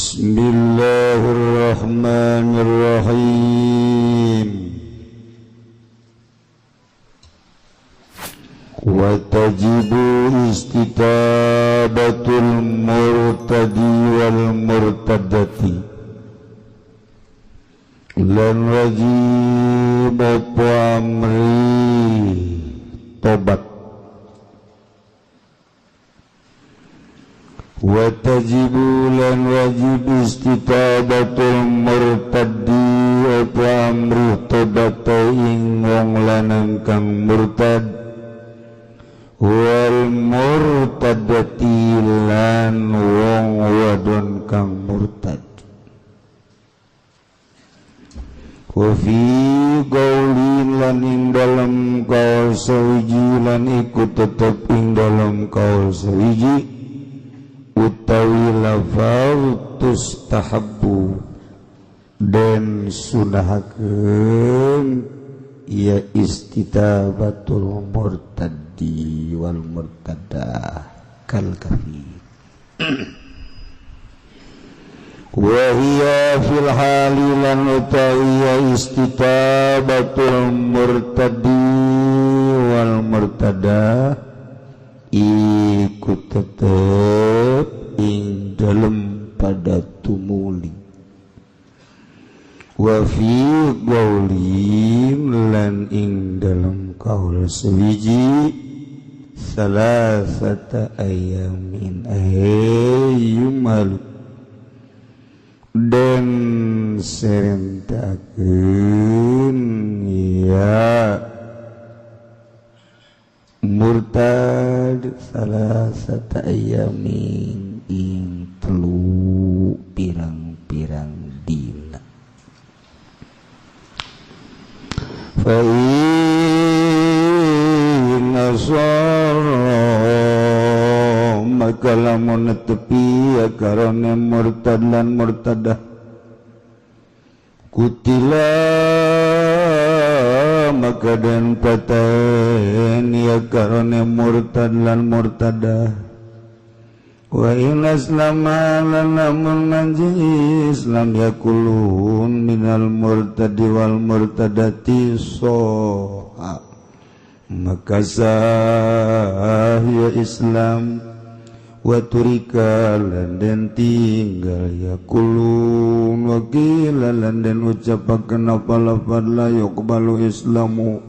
Bismillahirrahmanirrahim. Wa tajibu istitabatul murtadi wal murtadati. Lan wajib apa amri tobat. Wa tajibu lan wajib istitabatul murtadi apa amri tobat ing wong lanang kang murtad wal murtadati lan wong wadon kang murtad. Wa fi qaulin lan ing dalem kaul sawiji lan iku tetep ing dalem kaul sawiji utawi lafal tustahabbu den sunahakeun ya istitabatul murtaddi wal murtadah kal kafir. Wa hiya fil hali lan utawi istitabatul murtaddi wal murtadah iku tetep ing dalem pada tumuli. Wa fi qaulin lan ing dalem kaul sewiji salasata ayamin ayyumal den serentakeun ya murtad salasata ayamin ing telu pirang-pirang dina. Fa in asara maka lamun netepi karone murtad lan murtadah kutila maka dan paten ya karone murtad lan murtadah. Wa in aslama lan lamun manji Islam yakulun minal murtadi wal murtadati soha maka sah ya Islam. Wa turika lan den tinggal yakulun wa qila lan den ucapakeun apa lafad la yuqbalu islamu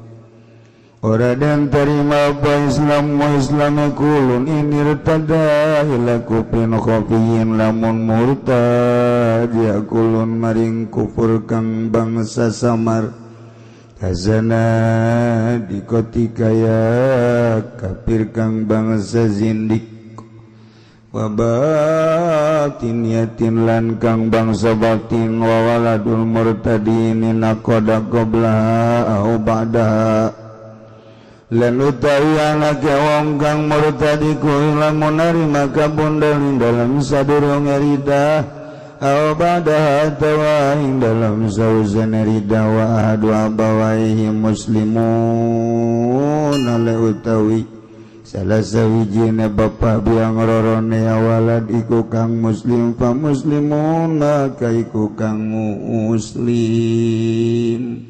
ora den terima apa Islam wa Islam kulun ini irtada ila kufrin khafiyin lamun murtad yakulun maring kufur kang bangsa samar kazana dikoti kaya kafir kang bangsa zindik wa batin yatin lan kang bangsa batin wa waladul murtadin naqada qabla au ba'da lan utawi anake wong kang murtad iku lamun narima kabundel ing dalem sadurunge ridah au ba'da atawa ing dalem sausane ridah wa ahadu abawaihi muslimun ale utawi salah sawijine bapa biang rorone awalad iku kang muslim fa muslimun maka iku kang muslim.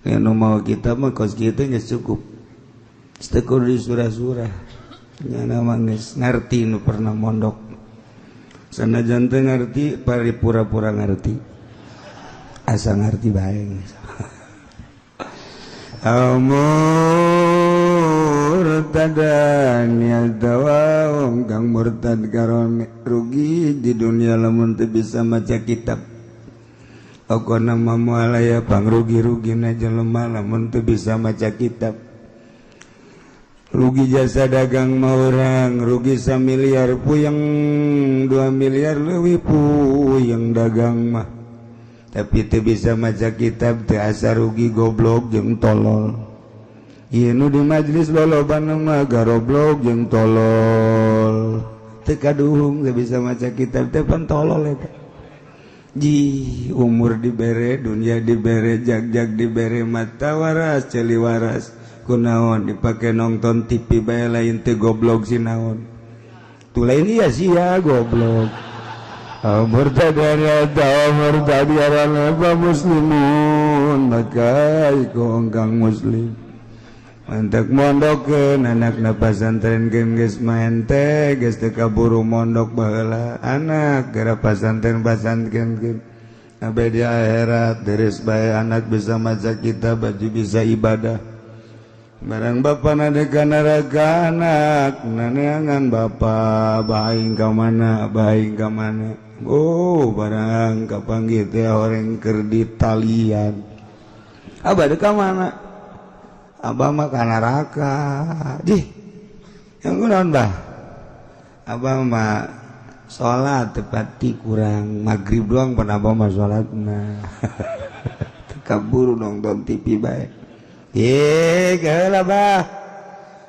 Anu mau kita mah kos kitu geus cukup. Setekur di surah-surah nyana mah geus ngarti nu pernah mondok. Sanajan teu ngarti pari pura-pura ngarti. Asa ngarti bae. Murtadan ya dawang kang murtad karone rugi di dunia lamun teu bisa maca kitab. Okona mamualaya pangrugi-rugina jelema lamun teu bisa maca kitab. Rugi jasa dagang mah urang, rugi samiliar puyeng 2 miliar leuwih puyeng dagang mah. Tapi teu bisa maca kitab teu asa rugi goblok jeung tolol. Ieu nu di majelis loloban mah garoblok jeung tolol. Teu kaduhung teu bisa maca kitab teh pan tolol eta. Ji umur dibere, dunia dibere, jag-jag dibere, mata waras, ceuli waras. Kunaon dipake nonton TV bae lain teu goblok si naon. Tu lain iya sia goblok. Murtad atau murtad apa muslimun maka iku engkang muslim. Mantak mondokkeun anakna pasantren geus maen teh geus teu kaburu mondok baheula anak gara pasantren pasantren abe di akhirat deres bae anak bisa maca kitab baju bisa ibadah. Barang bapa nade ka neraka anak naneangan bapa baing ka mana baing ka mana. Oh barang kapanggih teh horeng keur ditalian. Abah de ka mana? Abah mah ka neraka. Dih. Yang kunaon bah? Abah mah salat tepati kurang magrib doang pan abah mah salatna. Teu kaburu nonton TV bae. Ye, geula bah.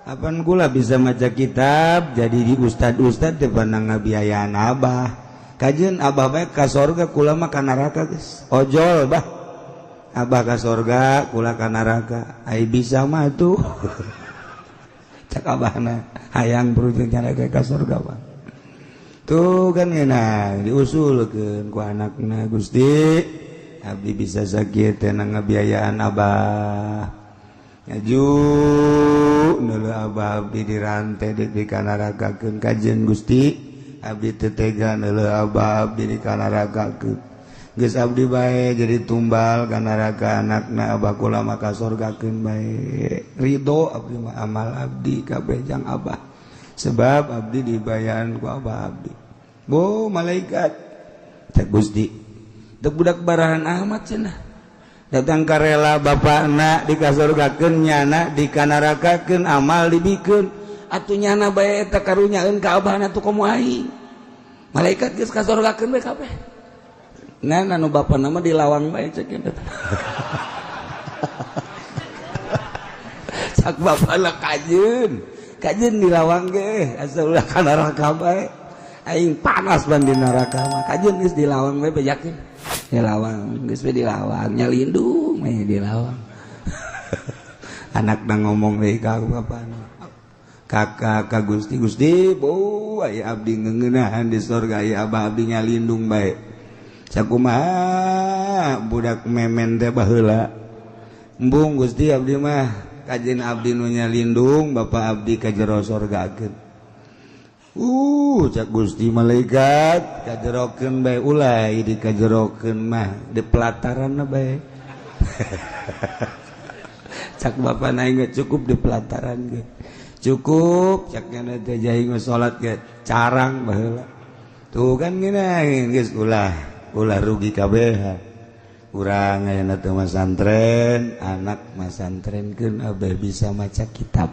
Apan kula bisa maca kitab jadi di ustad-ustad teh pandang ngabiayaan abah. Kajeun abah bae ka sorga kula mah ka neraka geus. Ojol bah. Abah ka sorga kula ka neraka. Ai bisa mah tuh. Cak abahna hayang berujung nyana ka sorga bah. Tuh kan ngeunah diusulkeun ku anakna Gusti. Abdi bisa sakieu teh ngabiayaan abah. Ngaju neuleuh abah abdi dirante di kanarakakeun kajeun Gusti. Abdi teu tega neuleuh abah abdi dikanarakakeun. Geus abdi bae jadi tumbal ka neraka anakna abah kula mah ka sorgakeun bae. Ridho abdi mah amal abdi kabeh jang abah. Sebab abdi dibayaan ku abah abdi. Bo malaikat cek Gusti. Teu budak barahan amat cenah. Datang karela bapakna dikasorgakeun nyana dikanarakakeun amal dibikeun. Atuh nyana bae eta karunyaeun ka abahna tuh komo aing. Malaikat geus kasorgakeun bae kabeh. Nah anu bapana mah dilawang bae cek eta. Cak bapana kajeun. Kajeun dilawang ge asa ulah ka neraka bae. Aing panas ban di neraka mah. Kajeun geus dilawang bae bejakeun. Dilawang geus we dilawang nyalindung we dilawang. Anakna ngomong deui ka bapana. Kakak ka Gusti Gusti bo aya abdi ngeuneunahan di sorga aya abah abdi nyalindung bae. Sakumaha budak memen teh baheula. Embung Gusti abdi mah kajeun abdi nu nyalindung bapa abdi ka jero sorgakeun. Cak Gusti malaikat kajerokeun bae ulai dikajerokeun mah di pelataran bae. Cak bapa naing cukup di pelataran ge. Cukup cak nyana teh jaing salat ge carang baheula. Tuh kan ngeunah geus ulah ulah rugi kabeh. Urang ayeuna teh masantren, anak masantrenkeun abeh bisa maca kitab.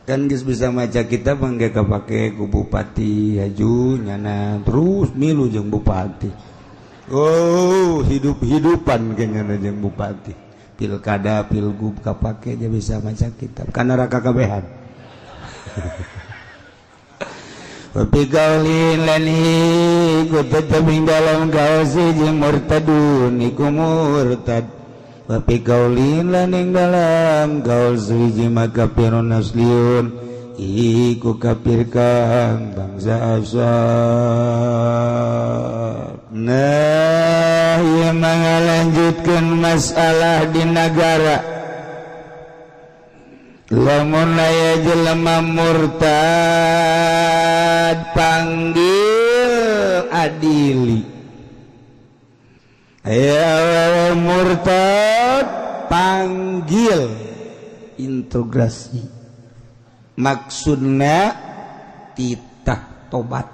Kan geus bisa maca kitab mangga kapake ku bupati haju nyana terus milu jeung bupati. Oh, hidup-hidupan ke nyana jeung bupati. Pilkada, pilgub kapake dia bisa maca kitab. Kana neraka kabehan. Wabi kaulin lani ku tetep ing dalam kaos jeung murtadun iku murtad. Wabi kaulin lan ing dalam kaos hiji maka kafirun asliun iku kafir kang bangsa asal. Nah, ieu mah ngalanjutkeun masalah di nagara. Lamun aya jelema murtad panggil adili. Aya murtad panggil integrasi. Maksudna titah tobat.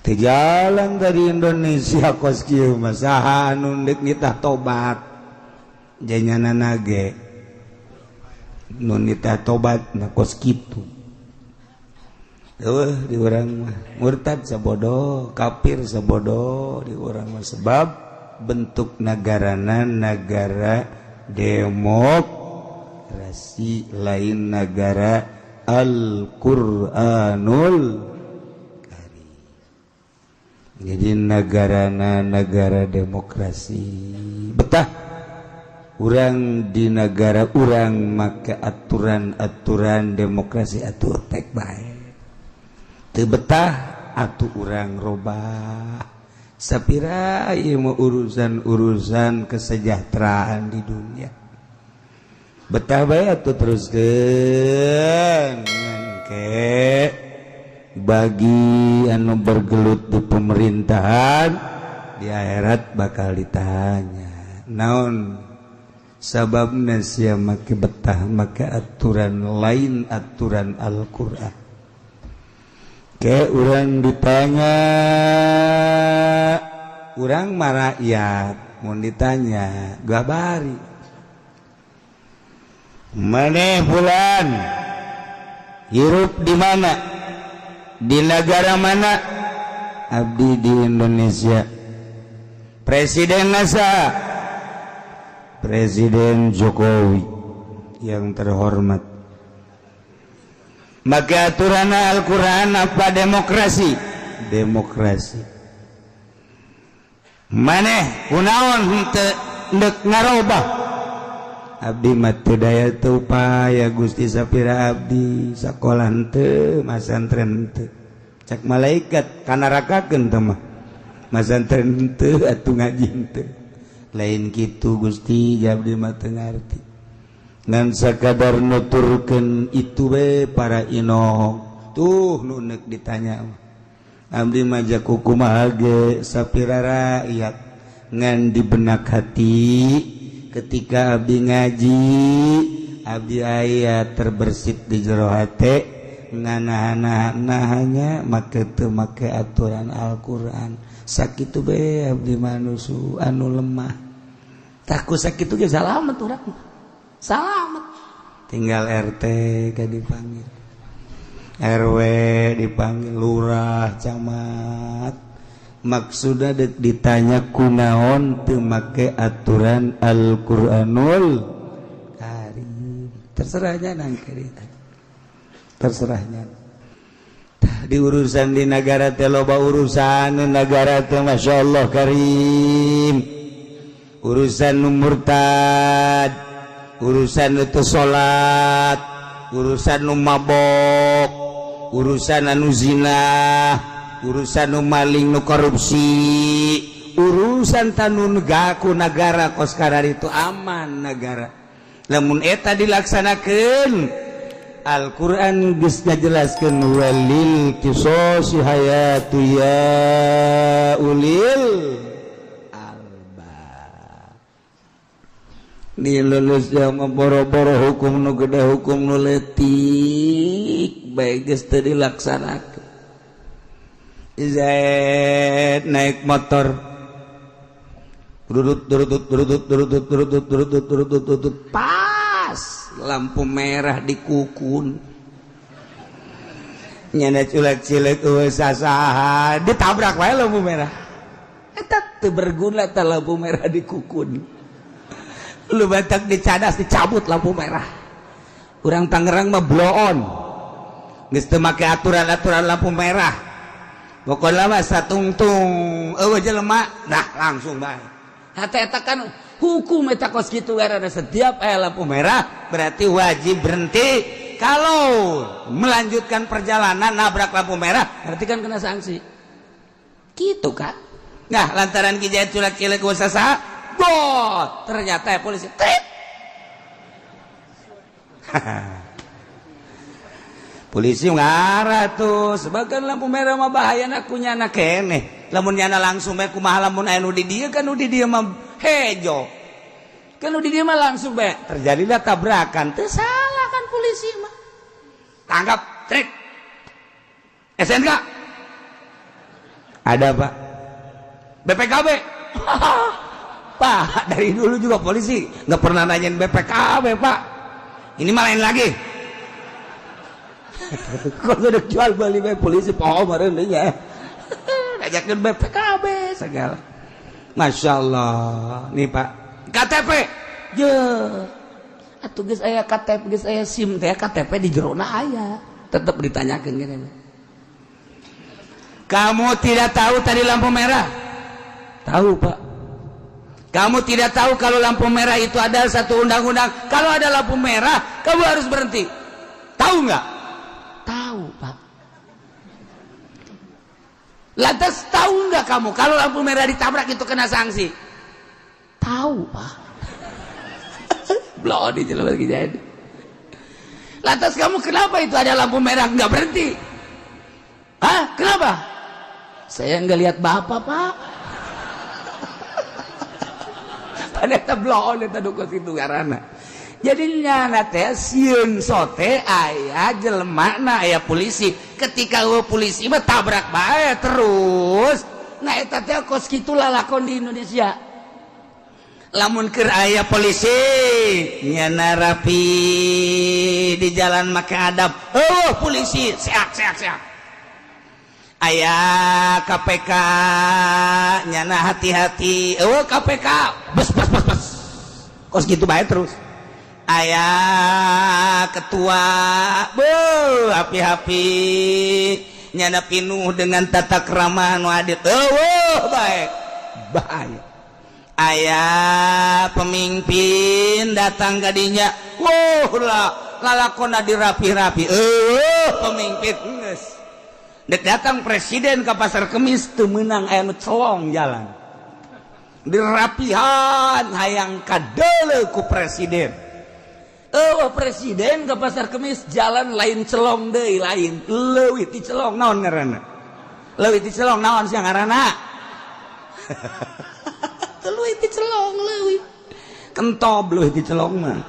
Teu jalan dari Indonesia kos kieu mah saha anu deuk nitah tobat. Janyana nage nu nitah tobat na kos kitu. Eueuh di urang mah murtad sabodo, kafir sabodo di urang mah sebab bentuk nagarana nagara demokrasi lain nagara Al-Qur'anul Karim. Jadi nagarana negara demokrasi. Betah urang di negara urang maka aturan-aturan demokrasi atuh tek bae. Teu betah Atuh urang robah sapira ieu mah urusan-urusan kesejahteraan di dunia. Betah bae atuh teruskeun ke. Bagi anu bergelut di pemerintahan, di akhirat bakal ditanya naon sababna sia make betah make aturan lain aturan Al-Qur'an. Ke urang ditanya, urang mah rakyat, mun ditanya gabari maneh bulan hirup di mana, di negara mana? Abdi di Indonesia. Presiden NASA Presiden Jokowi yang terhormat. Maka aturan Al-Quran apa demokrasi? Demokrasi. Maneh kunaon henteu ndek ngarobah? Abdi mah teu daya teu upaya, Gusti, sapira abdi sakolah henteu, masantren henteu. Cak malaikat kanarakakeun teh mah, masantren henteu atuh, ngaji henteu. Lain kitu, Gusti, abdi mah teu ngarti, ngan sakadar nuturkeun itu we. Para inohong tuh nu neuk ditanya mah. Abdi mah kumaha ge sapira rakyat, ngan di benak hati ketika abdi ngaji, abdi aya terbersit di jero hate nganahan-nahanya make teu make aturan Al-Qur'an. Sakitu be abdi manusia anu lemah. Takut sakitu ge salamet urang, salamet. Tinggal RT ke dipanggil, RW dipanggil, lurah, camat, maksudnya dek ditanya kunaon teu make aturan Al-Qur'anul Karim. Terserahnya nang terserahnya di urusan di negara teh. Loba urusan negara teh, Masya Allah Karim, urusan nu murtad, urusan itu salat, urusan nu mabok, urusan anu zina, urusan nu maling, nu korupsi, urusan tanun gaku negara kos itu aman negara lamun eta dilaksanakan. Al-Quran geus ngajelaskeun walil qisosi hayatu ya ulil albab. Di Indonesia mah boro-boro hukum nu gede, hukum nu leutik bae geus teu dilaksanakeun. Zaid naik motor, durut durut durut durut durut durut durut durut, pas lampu merah dikukun, nyana culek cilek sasaha, ditabrak wae lampu merah. Eta teu berguna ta lampu merah dikukun. Lu batak dicadas, dicabut lampu merah. Urang Tangerang mah bloon, geus teu make aturan-aturan lampu merah. Pokoknya mah satungtung eueuh jelema, nah langsung bae. Hata eta kan hukum eta kos kitu, karena setiap aya lampu merah berarti wajib berhenti. Kalau melanjutkan perjalanan nabrak lampu merah berarti kan kena sanksi gitu kan. Nah, lantaran kijai culak cilek saha bot, ternyata ya polisi trip. Polisi ngarah tuh sebagian lampu merah mah bahaya aku nyana keneh. Lamun nyana langsung bae kumaha? Lamun aya nu di dieu kan, nu di dieu mah hejo kan, nu di dieu mah langsung bae terjadilah tabrakan. Teu salah kan polisi mah, tangkap, trik. SNK ada, Pak. BPKB, Pak, dari dulu juga polisi nggak pernah nanyain BPKB, Pak. Ini mah lain lagi. Kalau udah jual beli bae polisi poho meureun ya. Ngajakeun BPKB segala. Masya Allah. Nih, Pak, KTP. Je. Atuh geus aya KTP, geus aya SIM teh, KTP di jerona aya. Tetep ditanyakeun gini. Kamu tidak tahu tadi lampu merah? Tahu, Pak. Kamu tidak tahu kalau lampu merah itu ada satu undang-undang. Kalau ada lampu merah, kamu harus berhenti. Tahu nggak? Tahu, Pak. Lantas tahu nggak kamu kalau lampu merah ditabrak itu kena sanksi? Tahu, Pak. Belum di jalan lagi jadi. Lantas kamu kenapa itu ada lampu merah nggak berhenti? Hah? Kenapa? Saya nggak lihat bapak, Pak. Pada bloon eta dukun itu karena. Jadi nyana teh sieun sote aya jelema na aya polisi. Ketika eueuh polisi mah tabrak bae terus. Nah, eta teh kos kitu lalakon di Indonesia. Lamun keur aya polisi nyana rapi di jalan make adab. Eueuh polisi seak seak seak. Aya KPK nyana hati-hati. Eueuh KPK bes bes bes bes. Kos kitu bae terus. Aya ketua beuh hapi-hapi nyana pinuh dengan tata krama nu adil. Eueuh bae. Bahaya. Aya pemimpin datang ka dinya, wuh lah lalakona dirapi-rapi. Eueuh pemimpin geus. Dek datang presiden ke Pasar Kemis teu meunang aya nu celong jalan. Dirapihan hayang kadeuleu ku presiden. Eueuh presiden ke Pasar Kemis jalan lain celong deui, lain leuwih ti celong. Naon ngaranna? Leuwih ti celong naon sia ngaranna? Leuwih ti celong, leuwih kentob, leuwih ti celong mah.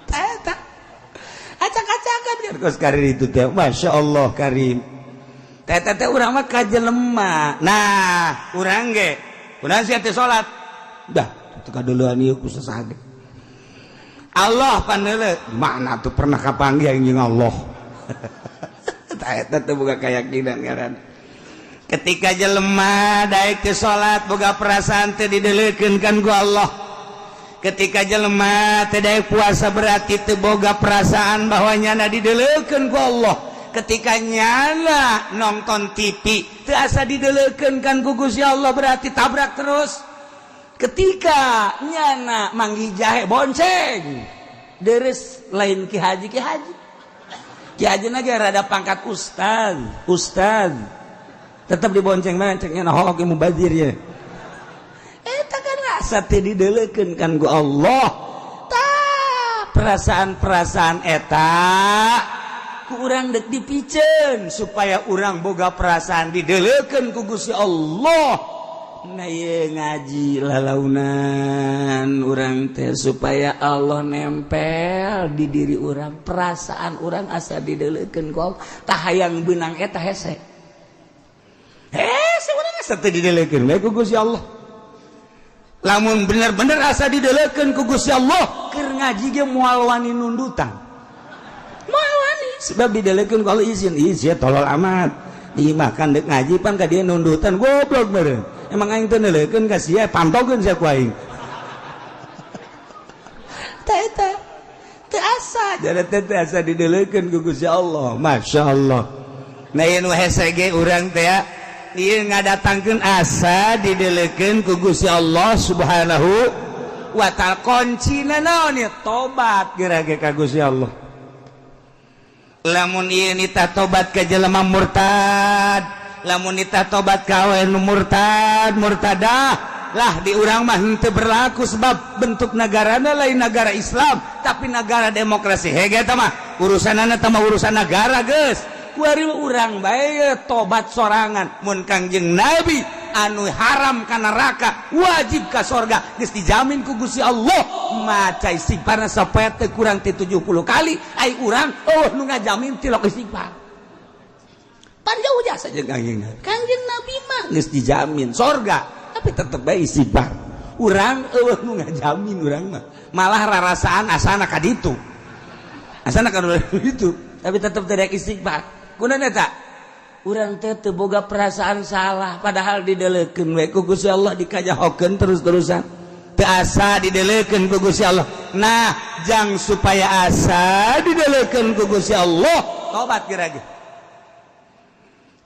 Eta acak-acakan kan kos karir itu teh. Masya Allah karim. Teh teh urang mah ka jelema. Nah, urang ge kunaon sia teh salat dah teu kadeulean ieu ku sasaha. Allah pandeule mana tuh pernah kapanggih jeung Allah. Tah, eta teh boga keyakinan ngaran. Ketika jelema daek teu salat boga perasaan teu dideulekeun kan ku Allah. Ketika jelema teu daek puasa berarti teu boga perasaan bahwa nyana dideulekeun ku Allah. Ketika nyana nonton TV teu asa dideulekeun kan ku Gusti Allah, berarti tabrak terus. Ketika nyana manggih jahe bonceng deres, lain ki haji, ki haji, ki haji lagi rada pangkat ustad, ustad tetap dibonceng boncengnya. Nah, holok mubazir ya. Eta kan rasa teh dideulekeun kan ku Allah. Tah, perasaan-perasaan eta ku urang dek dipiceun supaya urang boga perasaan dideulekeun ku Gusti Allah. Nah, ye ngaji lalaunan urang teh supaya Allah nempel di diri urang, perasaan urang asa dideulekeun ku Allah. Tah, hayang beunang eta hese hese urang asa teu dideulekeun we ku Gusti Allah. Lamun bener-bener asa dideulekeun ku Gusti Allah, keur ngaji ge moal wani nundutan, moal wani, sebab dideulekeun ku Allah. Izin izin tolol amat. Ieu mah kan dek ngaji pan ka dia nundutan, goblok meureun. Emang aing teu neuleukeun ka sia, pantogeun sia ku aing. Tah, eta teu asa jadi teh teu asa dideulekeun ku Gusti Allah. Masya Allah. Nah, ieu nu hese ge urang teh ya, ieu ngadatangkeun asa dideulekeun ku Gusti Allah Subhanahu wa Ta'ala. Kuncina naon ya? Tobat geura ge ka Gusti Allah. Lamun ieu nitah tobat ka jelema murtad, lamun nitah tobat ka nu murtad murtadah lah, di urang mah henteu berlaku, sebab bentuk negarana lain negara Islam tapi negara demokrasi. Hege eta mah urusanana teh mah urusan negara geus. Kuari urang bae tobat sorangan. Mun Kangjeng Nabi anu haram ka neraka, wajib ka sorga, geus dijamin ku Gusti Allah, maca istighfarna sapoe teu kurang ti 70 kali. Ai urang, oh, nu ngajamin tilok istighfar pan jauh jasa jeung Kangjeng Nabi. Kangjeng Nabi mah geus dijamin sorga tapi tetep bae istighfar. Urang eueuh nu ngajamin. Urang mah malah rarasaan asana ka ditu, asana ka ditu, tapi tetep tidak istighfar. Kunaon eta? Urang teh teu boga perasaan salah, padahal dideulekeun we ku Gusti Allah, dikajahokeun terus-terusan, teu asa dideulekeun ku Gusti Allah. Nah, jang supaya asa dideulekeun ku Gusti Allah, tobat kira ge.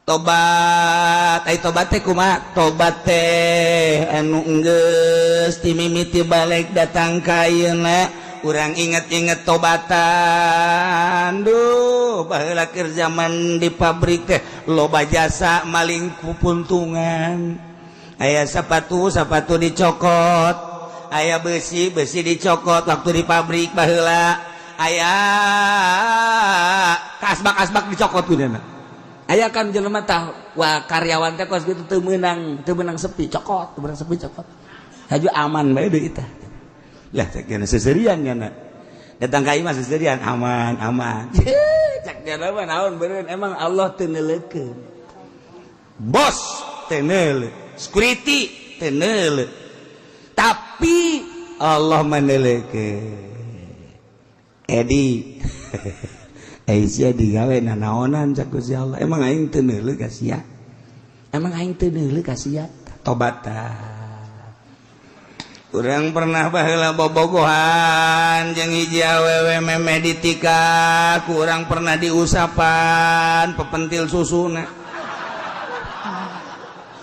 Tobat ai tobat teh kumaha? Tobat teh anu geus ti mimiti balig datang ka ayeuna. Urang inget-inget tobatan. Duh, baheula keur zaman di pabrik teh loba jasa maling pupuntungan. Aya sepatu, sepatu dicokot, aya besi, besi dicokot waktu di pabrik baheula. Aya kasbak, asbak dicokot udah. Aya kan jelema tah, wah, karyawan teh kos gitu teu meunang sepi, cokot, teu meunang sepi, cokot. Haju aman bae deui tah. Lah, cek dia seserian nya datang ka imah seserian, aman aman. Cek dia mah naon beureun, emang Allah teu neuleukeun, bos teu neuleuh, security teu neuleuh, tapi Allah meneuleukeun. Edi, eh, sia digawe nanaonan? Cak Gusti Allah, emang aing teu neuleuh ka sia? Emang aing teu neuleuh ka sia? Tobatan. Urang pernah baheula bobogohan jeung hiji awewe, memeh ditika, kurang pernah diusapan pepentil susuna.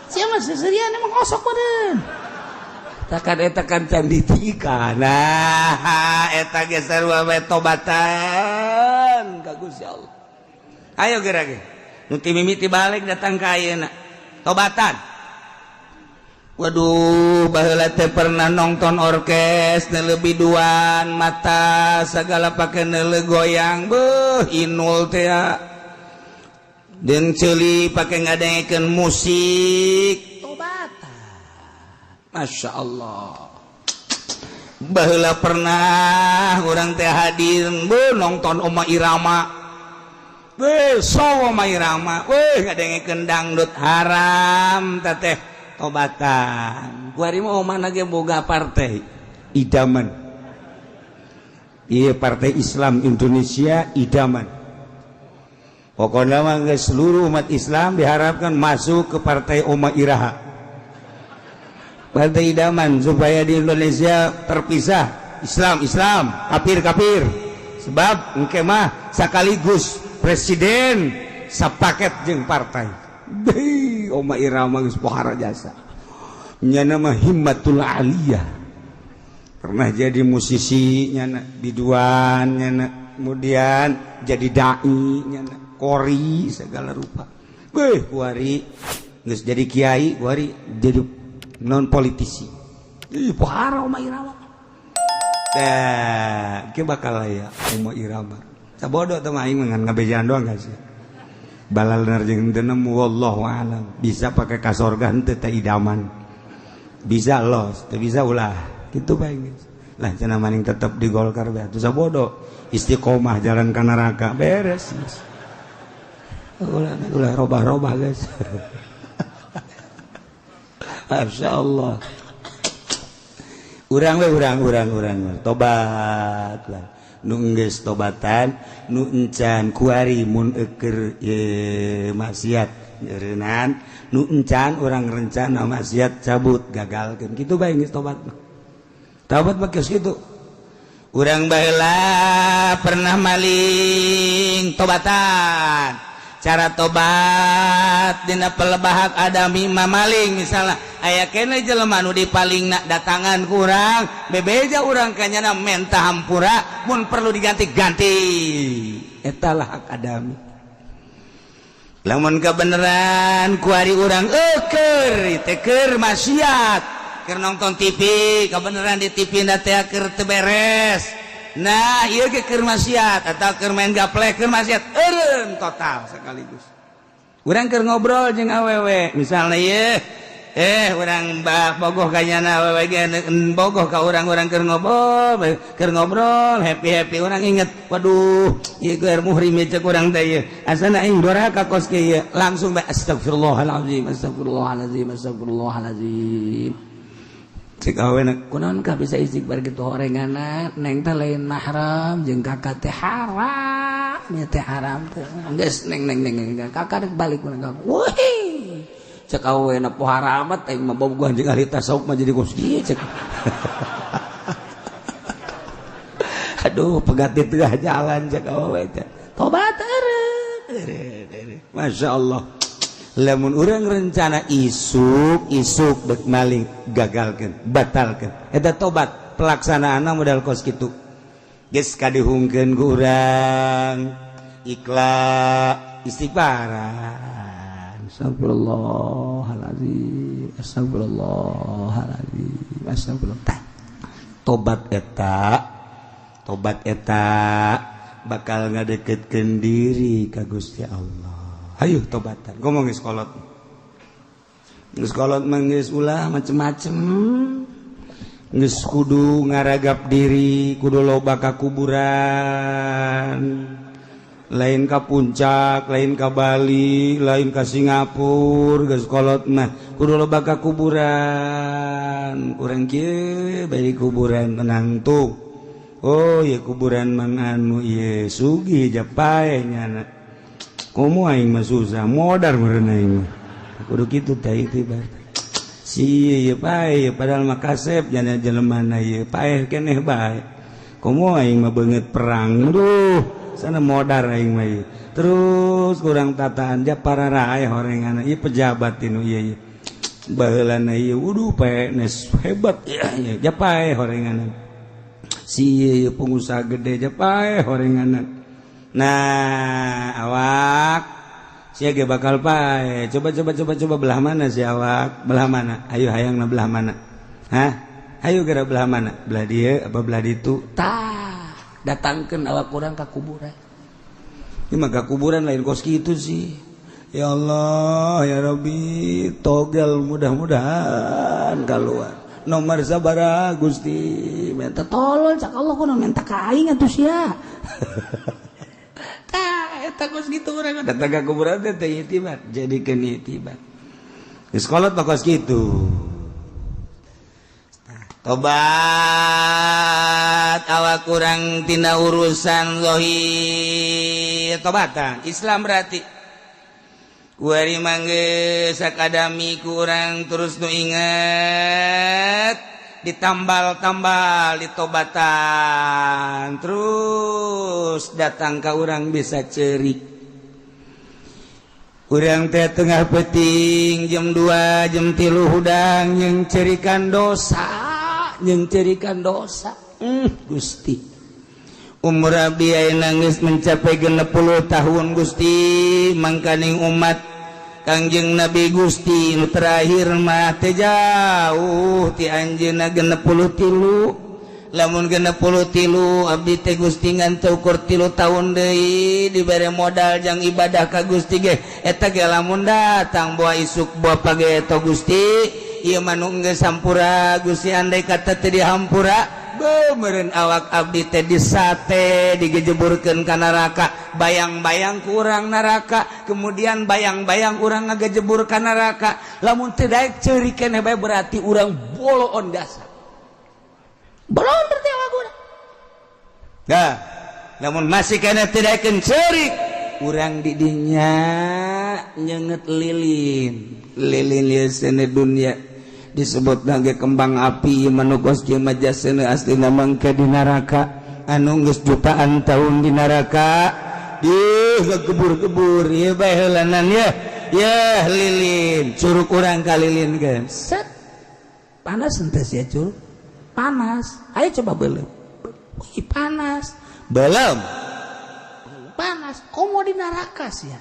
Siapa seserian, emang kosok badan. Takkan eta kan can ditika. Nah, eta ge sarua we, tobatan ka Gusti Allah. Ayo geura ge. Nu ti mimiti balik datang ka ayeuna. Tobatan. Waduh, baheula teh pernah nonton orkes lebih duan mata segala pakai neuleuh goyang, beuh, inul teh jeung ceuli pakai ngadengekeun musik. Tobatan. Masya Allah. Baheula pernah urang teh hadir, beuh, nonton Oma Irama. Beuh, so Oma Irama, weh, ngadengekeun dangdut haram teh. Tobatan. Kuari mah omah ge boga partai idaman. Iya, Partai Islam Indonesia Idaman. Pokoknya mah seluruh umat Islam diharapkan masuk ke partai Oma Iraha, Partai Idaman, supaya di Indonesia terpisah Islam Islam, kafir kafir. Sebab engke mah sekaligus presiden sapaket jeung partai. Deh, Oma Irama geus pohara jasa. Nyana mah himmatul aliyah. Pernah jadi musisi nyana, biduan nyana, kemudian jadi dai nyana, kori segala rupa. Beuh, kuari geus jadi kiai, kuari jadi non politisi. Ih, pohara Oma Irama. Dah, ke bakal ya Oma Irama. Sabodo teh mah aing mah ngabejaan doang gak sih? Balal jeung teu nemu, wallahu alam. Bisa pakai kasorga henteu teh idaman, bisa los teu, bisa ulah kitu bae geus lah. Cenah maning tetep di Golkar bae atuh, sabodo istiqomah jalan ka neraka, beres geus. Ulah ulah robah-robah guys. Masya Allah. Urang we, urang urang urang tobat lah. Nu geus tobatan, nu encan kuari mun eker ye maksiat nyeureunnan, nu encan urang rencana maksiat cabut, gagalkeun kitu bae geus tobat mah. Tobat mah geus kitu. Urang baheula pernah maling, tobatan. Cara tobat dina pelebahak adami mamaling, misalnya aya kene jelema nu dipalingna, datangan kurang bebeja urang kanyana, menta hampura, mun perlu diganti-ganti. Eta lah hak adami. Lamun kebenaran kuari urang eker teh keur maksiat, keur nonton TV, kebenaran di TV na teh keur teu beres. Nah, ieu ge keur maksiat atau keur main gaplek, keur maksiat, eureun total sekaligus. Urang keur ngobrol jeung awewe misalnya, ieu urang bogoh kanyana, awewe ge bogoh ka urang, urang keur ngobrol happy happy, urang inget, waduh, ieu keur muhrim cek urang teh, ieu asana aing doraka kos kieu, langsung bae astagfirullahalazim, astagfirullahalazim, astagfirullahalazim. Cek awena, kunaon ka bisa istighfar gitu horenganna? Neng teh lain mahram jeung kakak teh, haram nya teh, haram teh. Geus, neng neng neng, kakak rek balik ku. Wih, cek awena, pohara amat aing mah bogohan jeung ahli tasawuf mah jadi kos kieu cek. Aduh, pegat di tengah jalan cek awewe teh. Tobat eureun. Masya Allah. Lamun urang rencana isuk isuk dek maling, gagalkan, batalkan. Eta tobat pelaksanaan modal kos kitu. Geus kadihungkeun ku urang ikhlas, istighfaran, astagfirullahaladzim, astagfirullahaladzim, astagfirullah. Tobat eta, tobat eta bakal ngadeketkeun diri ka Gusti Allah. Ayo tobatan, ngomong geus kolot, geus kolot mah geus ulah macem-macem, geus kudu ngaragap diri, kudu loba ka kuburan, lain ka Puncak, lain ka Bali, lain ka Singapura. Geus kolot mah kudu loba ka kuburan. Kurang kieu bae kuburan tenang tuh. Oh ya, kuburan mang anu ieu sugih japae nyana, komo aing mah susah, modar meureun aing mah. Kudu kitu teh itu si ieu pae, padahal mah kasep jana jelema ieu paeh keneh bae, komo aing mah beungeut perang, duh sana modar aing mah ieu. Terus kurang tataan ja para rae horengan ieu pejabat tinu ieu, ieu baheulana ieu wuduh PNS hebat ya, ja pae horengan si pengusaha gede, ja pae horengan. Nah, awak sia ge bakal pae. Coba, coba, coba, coba, belah mana si awak, belah mana? Ayo, hayang na belah mana? Hah, ayo geura, belah mana? Belah dia apa belah ditu? Tah, datangkeun awak urang ka kuburan. Ini mah ka kuburan lain kos kitu sih. Ya Allah, ya Rabbi, togel mudah-mudahan keluar nomor sabara Gusti, minta tolong cak Allah, kudu minta ka aing atuh sia. Tah, eta kos kitu urang datang ka kuburan teh teh itibar, jadikeun itibar. Geus kolot mah kos kitu. Tobat awak kurang tina urusan zahir, tobatan Islam berarti kuari mangge sakadami kurang terus nu inget, ditambal-tambal, ditobatan terus datang ke urang bisa cerik. Urang teh tengah peting jam 2, jam 3 hudang yang cerikan dosa, yang cerikan dosa. Gusti, umur abdi ayeuna geus mencapai 60 tahun, Gusti. Mangkaning umat Kangjeng Nabi Gusti nu terakhir mah teh jauh ti anjeunna 63. Lamun 63 abdi teh, Gusti, ngan teu ukur 3 tahun deui dibere modal jang ibadah ka Gusti ge, eta ge lamun datang boa isuk boa pageto. Gusti, ieu mah nu geus hampura, Gusti. Andai kata teu dihampura meureun awak abdi teh disate, digejeburkeun ka neraka. Bayang-bayang kurang neraka, kemudian bayang-bayang urang ngagejebur ka neraka. Lamun teu daek ceurik keneh bae, berarti urang boloon dasar, boloon berarti awak urang. Nah, lamun masih keneh teu daekeun ceurik, urang di dinya nyenget lilin. Lilin ieu dunia disebut lagi kembang api manukos majasena, aslina mangke di neraka anu geus jutaan tahun di neraka di kebur-kebur ieu bae heulanan ya. Ya lilin, curug urang ka lilin kan set panas henteu sia? Curug panas. Ayo coba belum. Wih, panas belum, panas. Komo di neraka sia,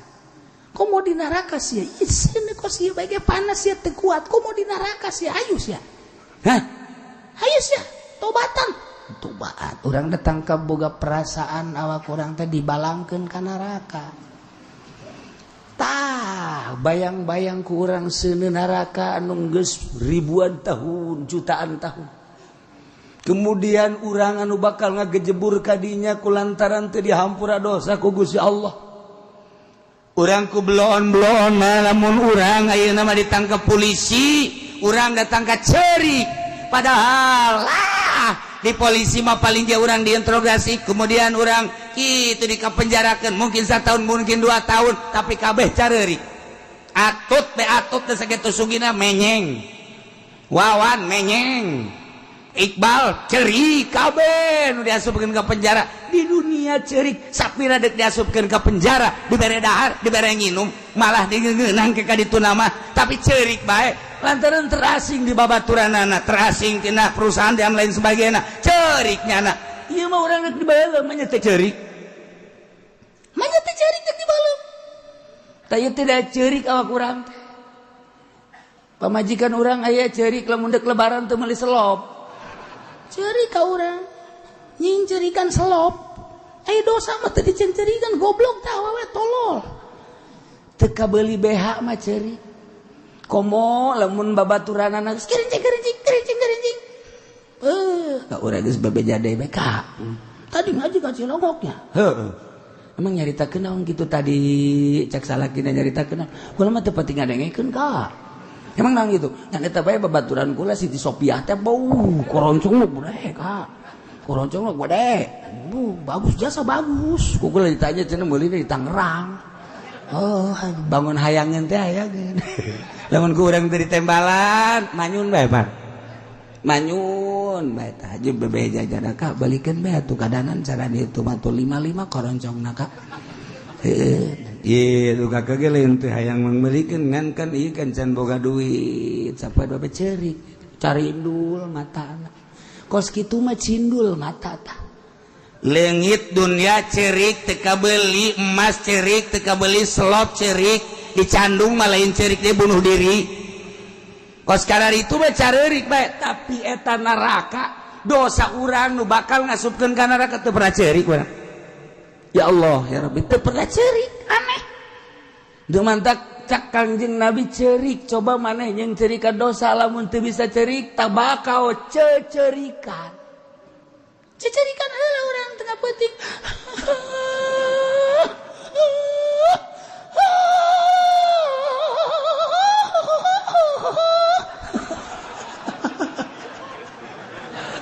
komo di neraka sia. Sini kok sia bae panas sia teu kuat, komo di neraka sia. Ayo sia. Hah, ayo sia tobatan, tobat. Urang datang ke boga perasaan awak urang teh dibalangkeun ka neraka. Tah, bayang-bayang ku urang seuneu neraka anu geus ribuan tahun, jutaan tahun, kemudian urang anu bakal ngagejebur kadinya kulantaran teu dihampura dosa ku Gusti Allah. Urang ku belon-belon. Lamun urang ayeuna mah ditangkap polisi, urang datang ka cerik, padahal lah di polisi mah paling dia urang diinterogasi, kemudian urang itu dikapenjarakan mungkin satu tahun, mungkin 2 tahun, tapi kabeh careuri. Atut be atut teh sakitu sugina menyeng, Wawan menyeng, Iqbal cerik, kabeh nu diasupkeun ke penjara di dunia cerik. Sapira dek diasupkeun ke penjara, dibere dahar, dibere nginum, malah digeunang ke kaditu nama, tapi cerik bae lantaran terasing di babaturanana, terasing tina perusahaan dan lain sebagainya. Cerik nyana. Ieu mah urang rek dibalem mah teh ceurik. Mah teh ceurik rek dibalem. Tah ieu tidak ceurik awak urang teh. Pamajikan urang aya ceurik lamun dek lebaran teu meuli selop. Ceurik ka urang. Nying cerikan selop. Aya dosa mah teu dicencerikan, goblok tah awewe tolol. Teu kabeuli BH mah ceurik. Komo lamun babaturanana geus kerincing kerincing kerincing kerincing. Ka urang geus bebeja deui bae ka. Tadi ngaji ka Cilongoknya. Heeh. Emang nyaritakeun naon kitu tadi cek salakina nyaritakeun naon. Kula mah teu pati ngadengekeun ka. Emang naon kitu? Ngan eta bae babaturan kula Siti Sopiah teh bau koroncong gede ka. Koroncong gede. Bagus jasa bagus. Ku kula ditanya cenah meulina di Tangerang. Oh, bangun hayangeun teh hayangeun. Lamun ku urang teh ditembalan, manyun bae, Pak. Manyun bae tah jeung bebeja jada ka balikeun bae atuh kadanan cara ditu mah tuh 55 koroncongna ka. Heueuh, ieu tuh kakak ge lain teh hayang meulikeun ngan kan ieu kan can boga duit, sampai bae ceurik, carindul matana. Kos kitu mah cindul mata tah. Leungit dunia cerik teu kabeuli, emas cerik teu kabeuli, selop cerik, dicandung mah lain cerik dia bunuh diri. Kos kadar itu mah careurik bae, tapi eta neraka dosa urang nu bakal ngasupkeun ka neraka teu pernah cerik urang. Ya Allah ya Rabbi, teu pernah cerik, aneh. Teu mantak cak Kangjeng Nabi cerik, coba maneh jeung cerikan dosa lamun teu bisa cerik tabakau cecerikan. Cecerikan heula urang tengah peuting.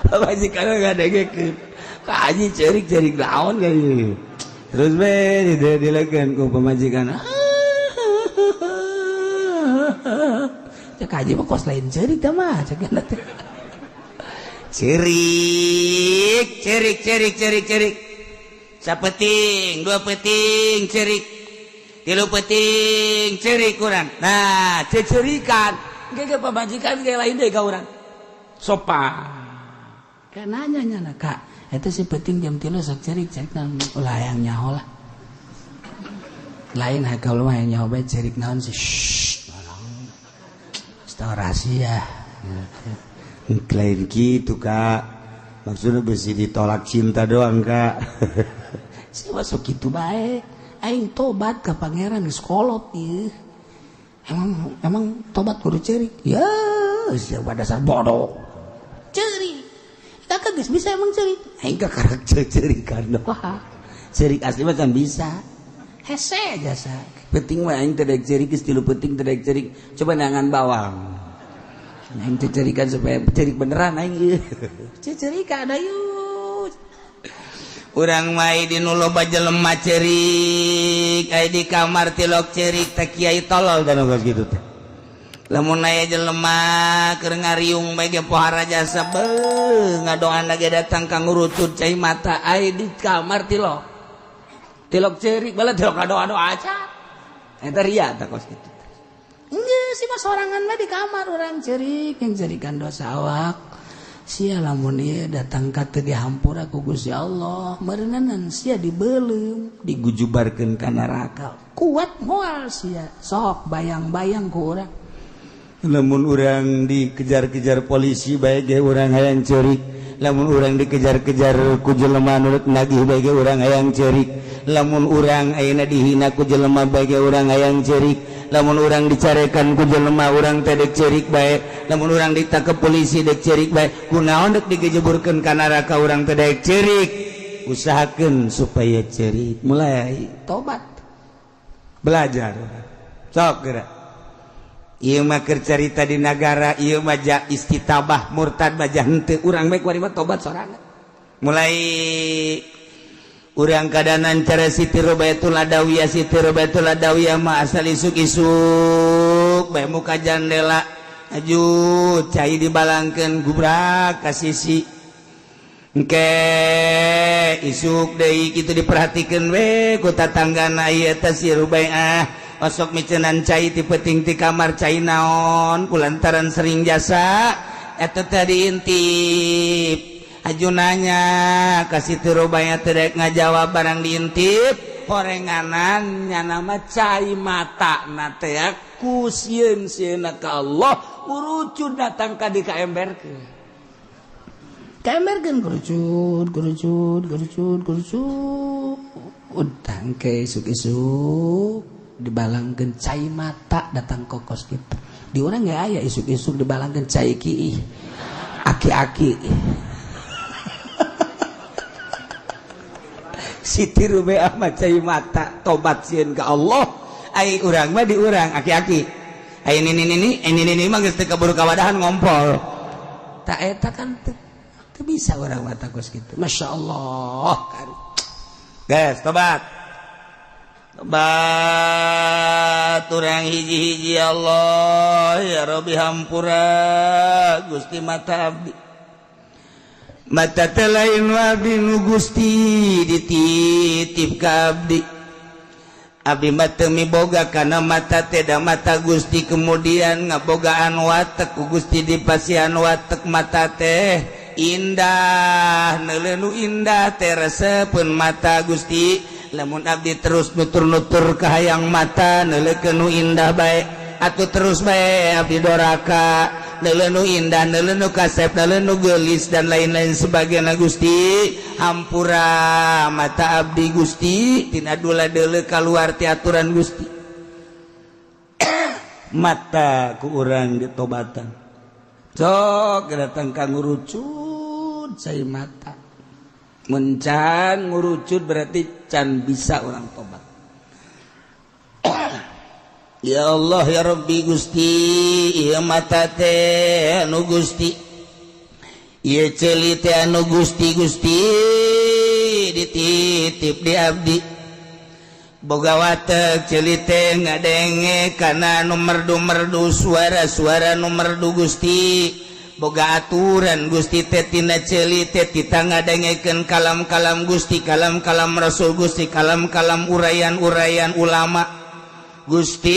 Pamajikan ngadengekeun. Ka haji ceurik-ceurik naon ka. Terus be dilekeun ku pamajikan. Cek haji mah kos lain ceurik tah mah cek teh. Cerik, cerik, cerik, cerik, cerik. Sapeting, dua peting, cerik. Tilu peting, cerik kurang. Nah, cecerikan. Ge pamajikan ge lain deui ka urang. Sopan. Kayak nanya nya kak, eta si peting jam 3 sok cerik, cerik naon ulah hayang nyaho lah. Lain kalau mah hayang nyaho bae cerik naon sih. Shh. Tahu rahasia. Lain gitu kak, maksudnya besi ditolak cinta doang kak. Saya masuk gitu baik. Aing tobat ke pangeran geus kolot ieu. Emang emang tobat kudu cerik. Ya, siapa dasar bodoh. Cerik. Kakak geus bisa emang cerik. Aing kakarek cerikan doang. Cerik asli mah kan bisa. Hese jasa. Penting mah aing teh daek cerik geus tilu penting teh daek cerik. Coba nangan bawang. Aing teh cerikan supaya cerik beneran aing ieu. Cecerikan ayo. Urang mah di nu loba jelema cerik, aya di kamar tilok cerik teh kiai tolol dan geus kitu teh. Lamun aya jelema keur ngariung bae ge pohara jasa beuh ngadoana ge datang ka ngurucut cai mata aya di kamar tilok. Tilok cerik bala tilok ngadoa-doa aja. Eta ria tah kos kitu. Enggak sih mah sorangan mah di kamar orang cerik yang cerikan dosa awak. Sia lamun ieu datang ka teu dihampura ku Gusti Allah, meureuneunan sia dibeuleum, digujubarkeun ka neraka. Kuat moal sia, sok bayang-bayang ku urang. Lamun urang dikejar-kejar polisi bae ge urang hayang ceurik, lamun urang dikejar-kejar ku jelema nu rek nagih bae ge urang hayang ceurik, lamun urang ayeuna dihina ku jelema bae ge urang hayang ceurik, lamun urang dicarekan ku jelema urang teh dek ceurik bae, lamun urang ditangkep polisi dek ceurik bae, kunaon dek digejeburkeun ka neraka urang teh dek ceurik. Usahakeun supaya ceurik, mulai tobat, belajar sok geura. Ieu mah keur carita di nagara, ieu mah ja istitabah murtad mah ja henteu urang bae kuari mah tobat sorangan. Mulai urang kadanan cara Siti Robatul Adawiyah, Siti Robatul Adawiyah mah asal isuk-isuk bae muka jandela aju cai dibalangkeun gubrak ka sisi. Engke isuk deui kitu diperhatikeun we ku tatanggana ieu teh si Rubaiah osok micenan cai ti peuting ti kamar cai naon kulantaran sering jasa eta teh diintip. Aju nanya ka Siti Rubaya teh rek ngajawab, barang diintip horenganan nyana mah cai mata na teh ku sieun sieunna ka Allah urucut datang ka di ka emberkeun, ka emberkeun, kerucut kerucut kerucut kerucut. Utang ke isuk-isuk dibalangkeun cai mata datang kokos gitu. Di urang nggak aya isuk-isuk dibalangkeun cai ki aki-aki. Siti Rubeah mah cai mata tobat sieun ka Allah. Ai urang mah di urang aki-aki, ai nini nini, ini nini mah geus teu kaburu kawadahan ngompol. Tak eta kan teu bisa urang mah kos kitu. Masya Allah kan. Guys, tobat tobat urang hiji-hiji. Allah ya Rabbi, hampura Gusti mata abdi. Mata teh lain abdi nu Gusti dititip ka abdi. Abdi mah teu miboga kana mata teh, da mata Gusti kemudian ngabogaan watek ku Gusti dipasihan watek. Mata teh indah, neuleuh nu indah teh resepeun mata Gusti. Lamun abdi terus nutur-nutur kahayang mata neuleukeun nu indah bae atuh, terus bae abdi doraka, neuleuh nu indah, neuleuh nu kasep, neuleuh nu geulis, dan lain-lain sebagainya. Gusti, hampura mata abdi Gusti tina dula deuleu kaluar ti aturan Gusti. Mata ku urang ditobatan. Sok datang ka ngurucut cai mata. Mun can ngurucut berarti can bisa orang tobat. Ya Allah ya Rabbi Gusti, ieu mata teh anu Gusti, ieu ceuli teh anu Gusti. Gusti dititip di abdi, boga watek ceuli teh ngadenge kana nu merdu-merdu, suara-suara nu merdu. Gusti, boga aturan Gusti teh tina ceuli teh tita ngadengekeun kalam-kalam Gusti, kalam-kalam Rasul Gusti, kalam-kalam uraian-uraian ulama Gusti.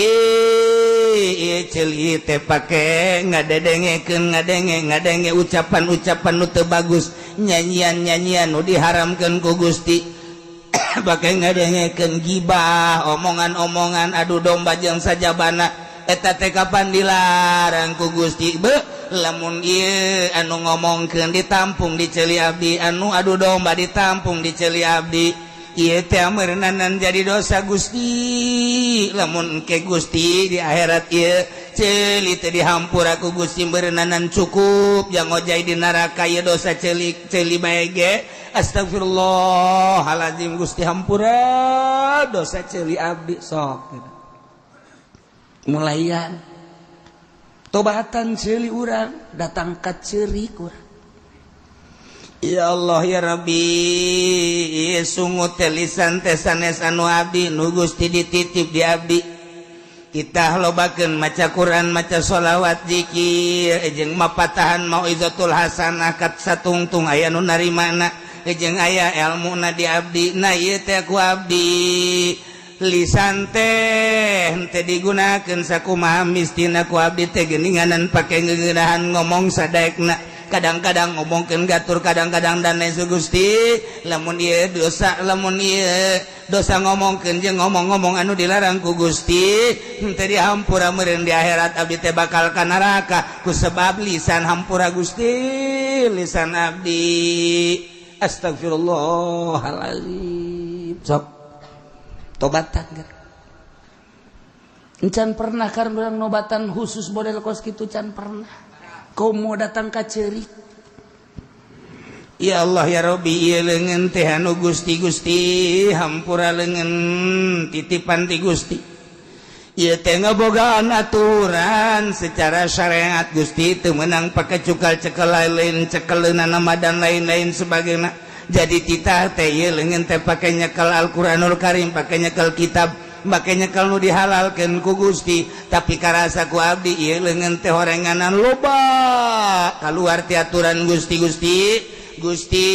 Ieu ceuli teh pake ngadedengekeun, ngadenge ngadenge ucapan-ucapan nu teu bagus, nyanyian-nyanyian nu diharamkeun ku Gusti, pake ngadengekeun gibah, omongan-omongan adu domba jeung sajabana. Eta teh kapan dilarang ku Gusti? Be lamun ieu anu ngomongkeun ditampung di ceuli abdi, anu adu domba ditampung di ceuli abdi, ieu teh meureunanan jadi dosa Gusti. Lamun ke Gusti di akhirat ieu ceuli teh dihampura ku Gusti, meureunanan cukup jang ngojay di neraka ieu dosa ceuli ceuli bae ge. Astagfirullahalazim Gusti, hampura dosa ceuli abdi. Sok mulayan tobatan ceuli urang datang ka ceurik urang. Ya Allah ya Rabbi, sungut teh, lisan teh sanes anu abdi nu Gusti dititip di abdi. Kita lobakeun maca Quran, maca sholawat, zikir, jeung mapatahan mauizatul hasanah kat satungtung aya nu narimana jeung aya elmuna di abdi. Nah, ieu teh ku abdi lisan teh henteu digunakeun sakumaha mistina ku abdi teh, geuninganan pake ngeunahan ngomong sadaekna, kadang-kadang ngomongkeun gatur, kadang-kadang dan lain. Gusti, lamun ieu dosa, lamun ieu dosa ngomongkeun jeung ngomong-ngomong anu dilarang ku Gusti henteu dihampura, meureun di akhirat abdi teh bakal ka neraka ku sebab lisan. Hampura Gusti lisan abdi. Astagfirullahalazim. Sok tobatan kan. Encan pernah kan urang nobatan khusus model kos kitu? Can pernah. Komo datang ka ceurik. Ya Allah ya Rabbi, ieu leungeun teh anu Gusti. Gusti, hampura leungeun titipan ti Gusti. Ieu teh ngabogaan aturan secara syariat Gusti, teu meunang pake cukal cekel lain cekeleunana nama dan lain-lain sebagainya. Jadi titah teh ieu leungeun teh pake nyekel Al-Qur'anul Karim, pake nyekel kitab, makanya kalau dihalalkan ku Gusti. Tapi karasa ku abdi ieu leungeun teh horenganan loba keluar ti aturan Gusti. Gusti, Gusti,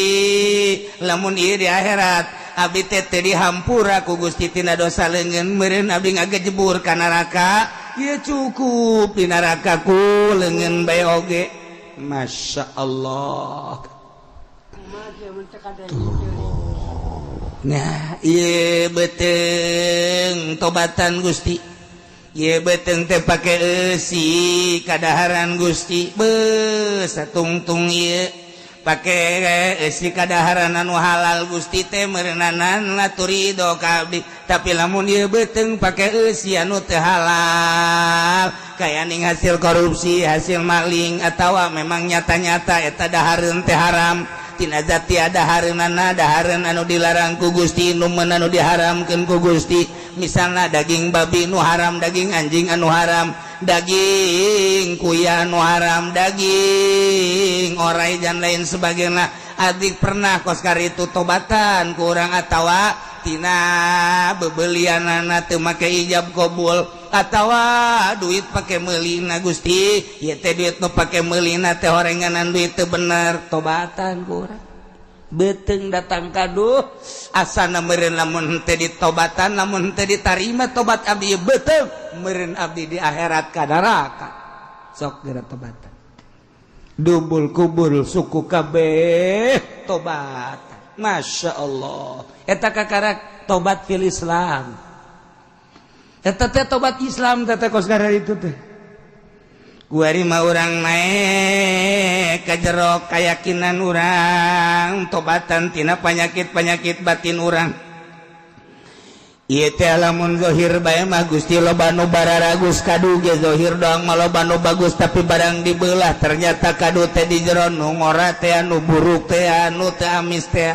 lamun ieu di akhirat abdi teh teu dihampura ku Gusti tina dosa leungeun, meureun abdi ngagejebur ka neraka. Ieu cukup di neraka ku leungeun bae oge. Masya Allah. Tuh. Nah, ieu beuteung tobatan Gusti. Ieu beuteung teh pake eusi kadaharan Gusti. Beuh, satungtung ieu pake eusi kadaharan anu halal Gusti teh meureunanan ridho ka abdi. Tapi lamun ieu beuteung pake eusi anu teu halal, kaya ning hasil korupsi, hasil maling, atawa memang nyata-nyata eta dahareun teh haram. Tina zat dahareunana dahareun anu dilarang ku Gusti, nu meun anu diharamkeun ku Gusti, misalna daging babi nu haram, daging anjing anu haram, daging kuya anu haram, daging orai dan lain sebagainya. Adik pernah koskar itu tobatan kurang atawa tina bebelianana teu make ijab kabul atawa duit pake meulina Gusti, ieu teh duit nu pake meulina teh horenganan duit teu bener, tobatan kurang beuteung datang kaduh asana meureun lamun teu ditobatan, lamun teu ditarima tobat abdi, beuteung meureun abdi di akhirat ka neraka. Sok geura tobatan, dubul kubur suku kabeh tobat. Masya Allah, eta kakarak tobat fil Islam, eta teh tobat Islam teh kos itu teh. Kuari mah urang naik ka jero keyakinan urang, tobatan tina penyakit-penyakit batin urang. Ieu teh lamun zahir bae mah Gusti loba nu bararagus, kadu ge zahir doang mah loba nu bagus, tapi barang dibelah ternyata kadu teh di jero nu ngora teh, anu buruk teh, anu teh amis teh,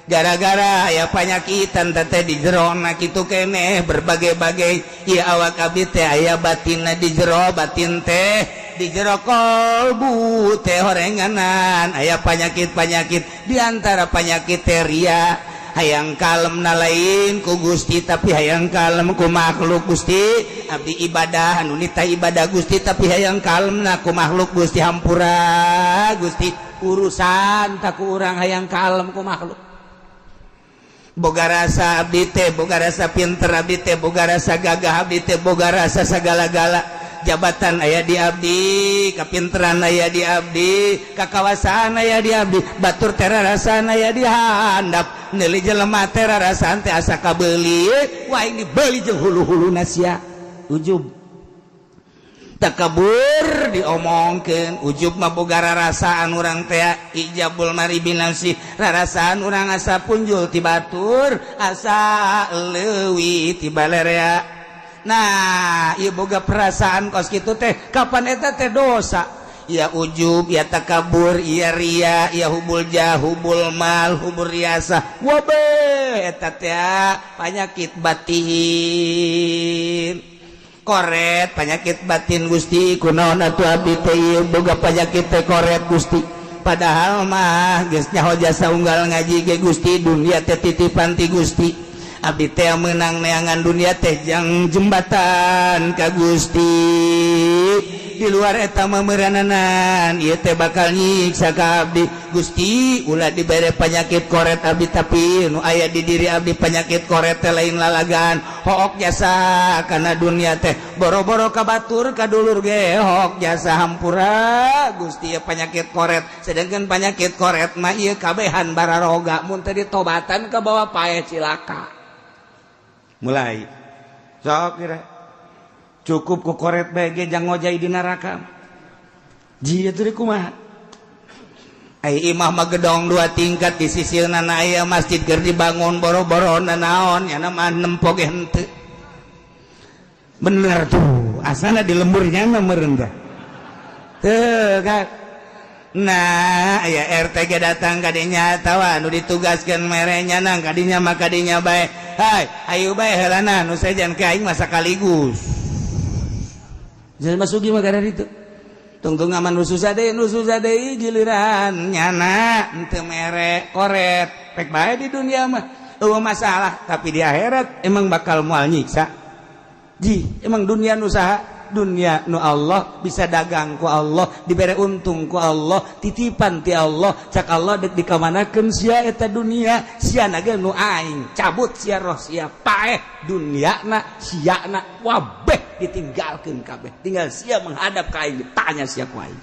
gara-gara aya panyakitan teh di jero na kitu keneh berbagai-bagai. Ieu awak abdi teh aya batinna di jero, batin teh di jero kolbu teh horenganan aya penyakit-penyakit, diantara penyakit teh ria, hayang kalem na lain ku Gusti tapi hayang kalem ku makhluk. Gusti, abdi ibadah anu nita ibadah Gusti, tapi hayang kalem na ku makhluk. Gusti, hampura Gusti, urusan tak ku urang hayang kalem ku makhluk. Boga rasa abdi teh, boga rasa pinter abdi teh, boga rasa gagah abdi teh, boga rasa sagala-gala, jabatan aya di abdi, kapinteran aya di abdi, kakawasaan aya di abdi, batur teh rarasaan aya di handap, neuli jelema teh rarasaan teh asa kabeuli. Wah, ini beuli jeung hulu-huluna sia. Ujub, takabur diomongkeun. Ujub mah boga rarasaan urang teh, ijabul mari binafsi, rarasaan urang asa punjul ti batur, asa leuwih ti balerea. Nah, ieu boga perasaan kos kitu teh kapan eta teh dosa ya? Ujub ya, takabur ya, ria ya, hubul jah, hubul mal, hubul riasa, wabe eta teh penyakit batin, koret penyakit batin. Gusti, kunaon atuh abdi teh ieu boga penyakit teh koret Gusti? Padahal mah geus nyaho jasa unggal ngaji ge Gusti, dunia teh titipan ti Gusti, abdi teh menang neangan dunia teh jang jembatan ka Gusti. Di luar eta memerananan ieu teh bakal nyiksa ka abdi. Gusti, ulah dibere penyakit koret abdi, tapi nu aya di diri abdi penyakit koret teh lain lalagan, hook jasa karena dunia teh, boro-boro ka batur, ka dulur ge hook jasa. Hampura Gusti ya penyakit koret. Sedangkan penyakit koret mah ieu kabehan bararoga, mun teu ditobatan ka bawa paeh cilaka. Mulai sok kira cukup ku koret bae ge jang ngojay di neraka. Jia teh kumaha? Ai imah mah gedong dua tingkat, di sisi nana aya masjid keur dibangun, boro-boro naon nya mah nempo ge henteu. Bener tuh, asana di lemburnya mah meureun teu kan. Nah, aya RT ge datang kadinya atawa anu ditugaskeun merenya nang kadinya mah kadinya bae. Hai, ayo bae heulana nu sejen ke aing mah sakaligus. Jangan masuki mah gara itu. Tungtung aman nu susah deui, nu susah deui, giliran nyana henteu mere koret. Pek bae di dunia mah eueuh masalah, tapi di akhirat emang bakal moal nyiksa. Ji, emang dunia nu saha? Dunia nu Allah, bisa dagang ku Allah, dibere untung ku Allah, titipan ti Allah. Cak Allah, dek dikamanakeun sia eta dunia? Sia ge nu aing cabut sia roh sia, paeh dunia na, sia na wabeh ditinggalkeun kabeh, tinggal sia menghadap ka aing, ditanya sia ku aing.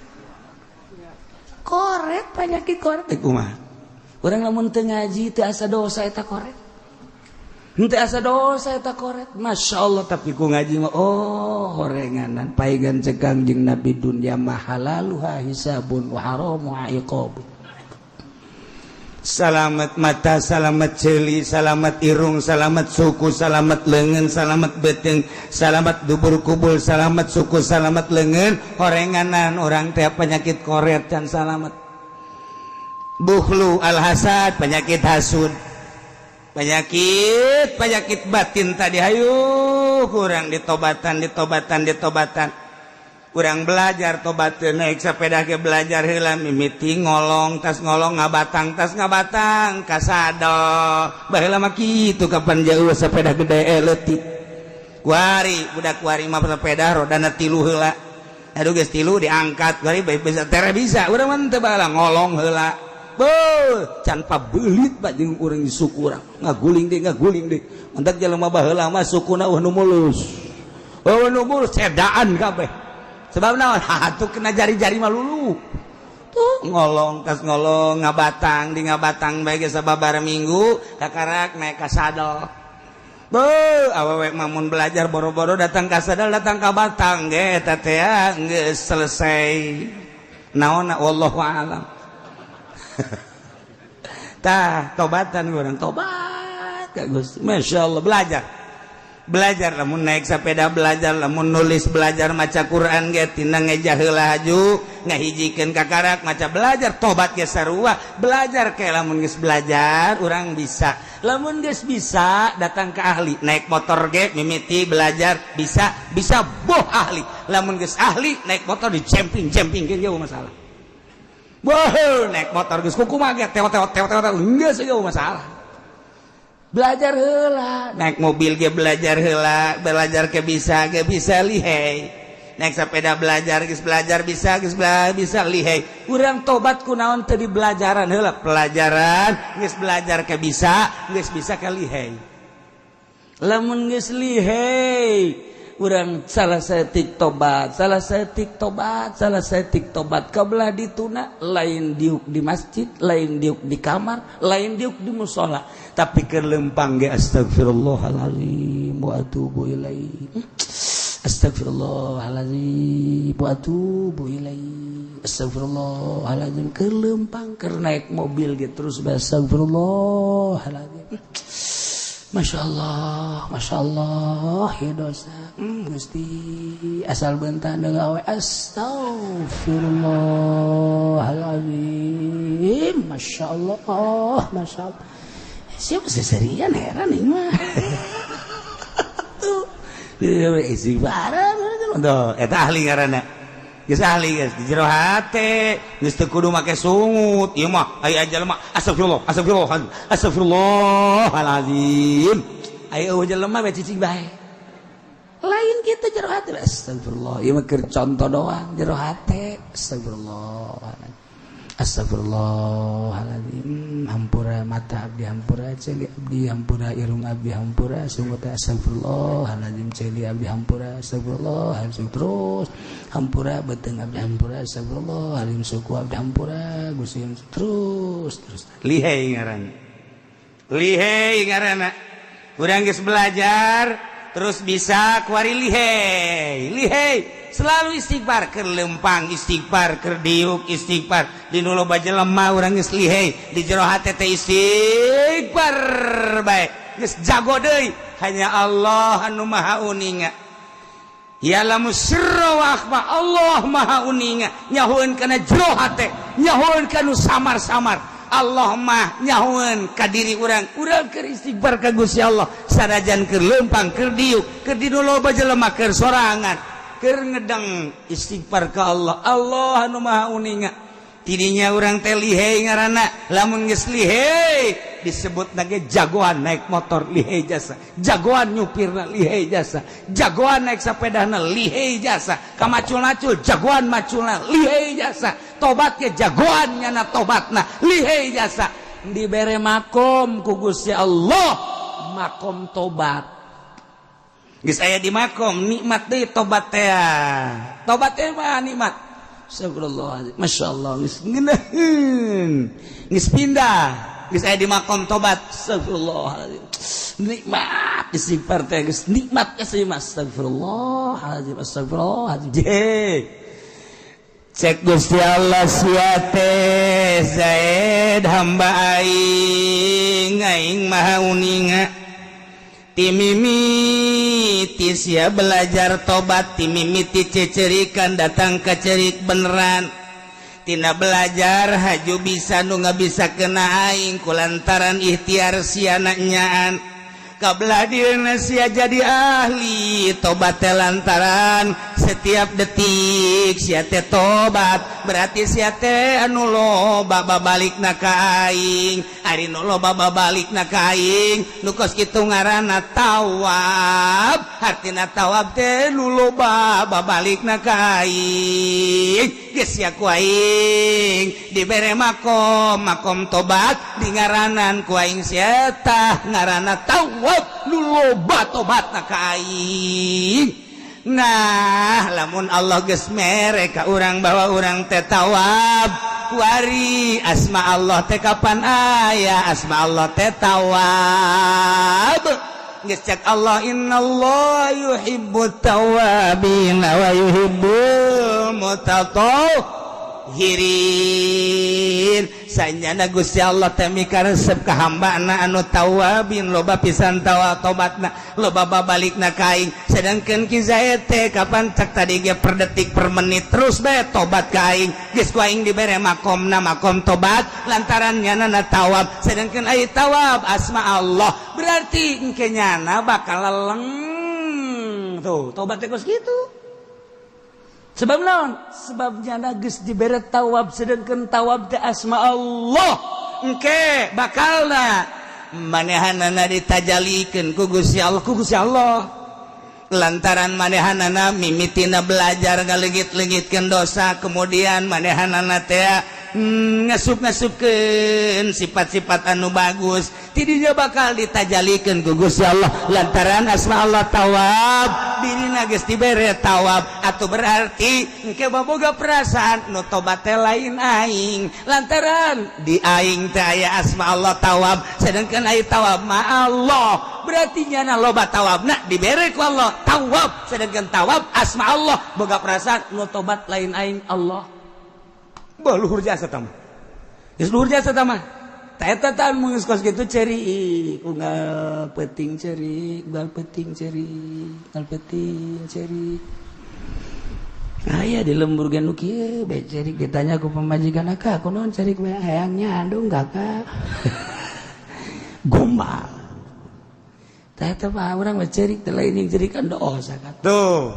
Koret, penyakit koret teh kumaha? Urang lamun teu ngaji teu asa dosa eta koret, henteu asa dosa eta koret, Masya Allah. Tapi ku ngaji mah, oh, horenganan paegan. Cek Kangjeng Nabi, dunya mah halaluha hisabun wa haramuha iqabun. Salamet mata, salamet ceuli, salamet irung, salamet suku, salamet lengan, salamet beteng, salamet dubur kubul, salamet suku, salamet lengan. Horenganan urang teh penyakit koret dan salamet bukhlu, alhasad, penyakit hasud, penyakit penyakit batin tadi. Hayu kurang ditobatan, ditobatan, ditobatan. Kurang belajar tobat. Naik sepeda ke belajar heula, mimiti ngolong, tas ngolong ngabatang, tas ngabatang kasadel. Baheula mah kitu. Kapan jauh sepeda gede, leutik kuari, budak kuari mah sepeda rodana tilu heula. Aduh, geus tilu diangkat kuari bae bisa tere bisa. Urang mah teu, baheula ngolong heula. Beuh, can pabelit pak jeung urang di suku urang, ngaguling deui, ngaguling deui. Mantak jelema baheula mah sukuna euweuh nu mulus, euweuh nu mulus, cedaan kabeh. Sebab naon tuh? Kena jari-jari mah lulu tuh. Ngolong, tas ngolong ngabatang, di ngabatang bae sababar minggu kakarak naik ka sadel. Beuh, awewe mamun belajar boro-boro datang ka sadel, datang ka batang ge eta teh geus selesai. Naon, wallahu alam. Tah, tobatan urang, tobat ka Gusti. Masya Allah, belajar, belajar. Lamun naik sepeda belajar, lamun nulis belajar, maca Quran ge tina ngeja heula haju ngahijikeun kakarak maca belajar. Tobat ge sarua belajar. Kayak lamun geus belajar urang bisa, lamun geus bisa datang ke ahli. Naik motor ge mimiti belajar, bisa bisa, boh ahli. Lamun geus ahli naik motor di camping camping ge masalah. Boh, naik motor geus kukumaha ge, teo teo teo teo, geus jauh masalah. Belajar heula. Naik mobil ge belajar heula, belajar ke bisa ge bisa, lihai. Naik sepeda belajar, geus belajar bisa, geus bisa, lihai. Urang tobat kunaon teu di belajaran heula? Pelajaran, geus belajar ke bisa, geus bisa ke lihai. Lamun geus lihai urang salah saeutik tobat, salah saeutik tobat, salah saeutik tobat. Kabelah dituna lain diuk di masjid, lain diuk di kamar, lain diuk di musola, tapi keur lempang ge astagfirullahalazim wa atubu ilaih, astagfirullahalazim wa atubu ilaih, astagfirullahalazim. Keur lempang, keur naik mobil ge terus astagfirullahalazim. Masya Allah, Masya Allah, ya dosa. Gusti, asal bentah gawe astagfirullahaladzim. Masya Allah, Masya Allah. Siapa seserian, heran ini mah. Tuh, istighfar. Tuh, eta ahli ngaranna. Geus ahli, geus di jero hate, geus teu kudu make sungut. Ieu mah aya jelema astagfirullah, astagfirullah, astagfirullahalazim. Aya eueuh jelema we cicing bae. Lain kita, jero hati astagfirullah. Ieu mah keur contoh doang. Jero hati astagfirullah, astagfirullahaladzim. Hampura mata abdi, hampura ceuli abdi, hampura irung abdi, hampura sungut. Astagfirullahaladzim. Ceuli abdi hampura, astagfirullahaladzim. Terus hampura beuteung abdi, hampura, astagfirullahaladzim. Suku abdi hampura, Gusti. Terus terus. Lihai ngaran, lihai ngaranna. Urang geus belajar terus bisa, kuari lihai, lihai, selalu istighfar. Keur lempang istighfar, keur diuk istighfar, di nu loba jelema urang geus lihai, di jero hate teh istighfar bae, geus jago deui. Hanya Allah anu maha uninga, ya'lamu sirra wa akhfa. Allah maha uninga, nyahoeun kana jero hate, nyahoeun kana samar-samar. Allah mah nyahoeun ka diri urang. Urang keur istighfar ka Gusti Allah, sanajan keur lempang, keur diuk, keur di nu loba jelema, keur sorangan, keur ngedeng, istighfar ka Allah. Allah anu maha uninga. Tidinya urang teh lihai ngaranna. Lamun geus lihai disebut nage jagoan naik motor lihai jasa, jagoan nyupirna lihai jasa, jagoan naik sepedana lihai jasa, kamacul-macul jagoan maculna lihai jasa, tobatnya jagoan nyana tobatna lihai jasa. Dibere makom ku Gusti Allah, makom tobat. Geus aya di makom nikmat deui tobat teh. Tobat teh mah nikmat. Astagfirullahaladzim, Masya Allah, geus ngeunaheun, geus pindah, geus aya di makom tobat. Astagfirullahaladzim, nikmat istighfar teh, geus nikmat sih. Astagfirullahaladzim, astagfirullahaladzim. Je cek Gusti Allah, "Sia teh Zaid hamba aing, aing maha uninga. Timimiti sia belajar tobat, timimiti cecerikan datang ke cerik beneran, tina belajar haju bisa nu nggak bisa kena aing kulantaran ikhtiar sia nyaan kabelah dirinya sia jadi ahli tobat teh lantaran setiap detik sia teh tobat, berarti sia teh anu loba babalik na ka aing. Ari nu loba babalik na ka aing nu kos kitu ngaranna tawab. Hartina tawab teh nu loba babalik na ka aing. Geus sia ku aing dibere makom, makom tobat, di ngaranan ku aing sia tah ngaranna tawab, nu loba tobat na ka aing." Nah, lamun Allah geus mere ka urang bahwa urang teh tawab, kuari asma Allah teh kapan aya asma Allah teh tawab. Geus cek Allah, "Innallaha yuhibbut tawabin wa yuhibbul mutatahhirin." Sanyana Gusti Allah teh mikaresep ka hambana anu tawabin, loba pisan tawa tobatna, loba babalikna ka aing. Sedangkan Ki Zaid teh kapan cek tadi ge per detik, per menit terus bae tobat ka aing. Geus ku aing dibere makomna makom tobat lantaran nyana na tawab. Sedangkan aya tawab asma Allah, berarti engke nyana bakal leleng tuh tobat teh kos kitu. Sebab naon? Sebab nyana geus dibere tawab, sedangkan tawab teh asma Allah. Engke bakalna manehanana ditajalikeun ku Gusti Allah, ku Gusti Allah lantaran manehanana mimitina belajar ngaleungit-leungitkeun dosa, kemudian manehanana teh ngasup-ngasupkeun sifat-sifat anu bagus, tidinya bakal ditajalikeun ku Gusti Allah lantaran asma Allah tawab. Dirina geus dibere tawab atau berarti engke baboga perasaan nu tobat teh lain aing, lantaran di aing teh aya asma Allah tawab, sedangkan aya tawab ma Allah, berarti nyana loba tawabna dibere ku Allah tawab, sedangkan tawab asma Allah, boga perasaan nu tobat lain aing, Allah. Bah, luhur jasa tama, geus luhur jasa tama. Ta eta tah mun geus kos kitu cerik unggal peuting, cerik unggal peuting, cerik unggal peuting, cerik. Aya di lembur ge nu kieu bae cerik. Ditanya ku pamajikan, "Akak, kunaon cerik bae?" "Hayang nyandung, Kakak." Gombal. Tah, eta mah urang mah cerik teh lain yang cerikan dosa tuh.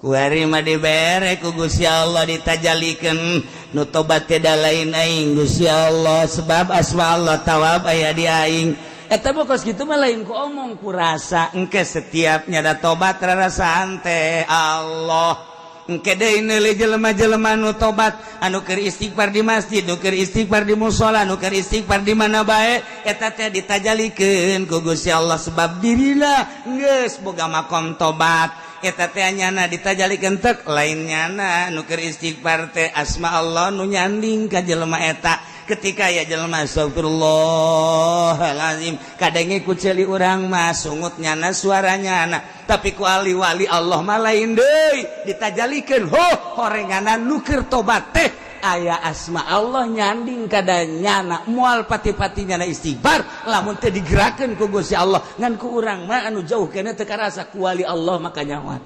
Kuari mah dibere ku Gusti Allah, ditajalikeun nu tobat teh lain aing, Gusti Allah, sebab asma Allah tawab aya di aing. Eta mah kos kitu mah lain ku omong, ku rasa. Engke setiap nyada tobat rarasaan teh Allah. Engke deui neuleuh jelema-jelema nu tobat, anu keur istighfar di masjid, nu keur istighfar di musala, nu keur istighfar di mana bae, eta teh ditajalikeun ku Gusti Allah sebab dirina geus boga makom tobat. Eta teh nyana ditajalikeun tek lain nyana nu keur istighfar teh, asma Allah nu nyanding ka jelema eta. Ketika ya jelema astagfirullahalazim, kadenge ku ceuli urang mah sungut nyana, suara nyana, tapi ku ahli wali Allah mah lain deui, ditajalikeun ho horenganan nu keur tobat teh aya asma Allah nyanding kada nyana. Moal pati-pati nyana istighfar lamun teh digerakkeun ku Gusti Allah. Ngan ku urang mah anu jauh keneh teu karasa, ku wali Allah maka nyawan.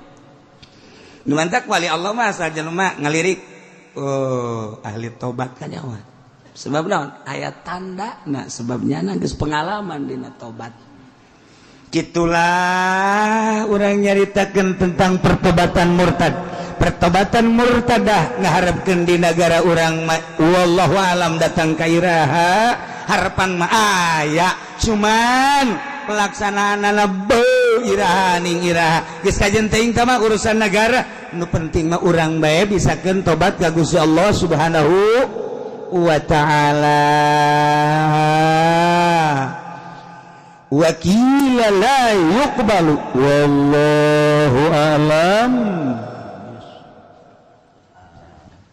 Nu mantak wali Allah mah asal jelema ngalirik, oh, ahli tobat, kanyawan. Sebab naon? Aya tanda. Nah, sebab nyana geus pengalaman dina tobat. Gitulah urang nyaritakeun tentang pertobatan murtad, pertobatan murtadah. Ngaharapkeun di negara urang, wallahu alam datang ka iraha. Harapan mah aya, cuman pelaksanaan beuh iraha ning iraha, geus kajen teuing mah urusan negara. Nu penting mah urang bae bisakeun tobat ka Gusti Allah Subhanahu wa Ta'ala. Wakila la yuqbalu, wallahu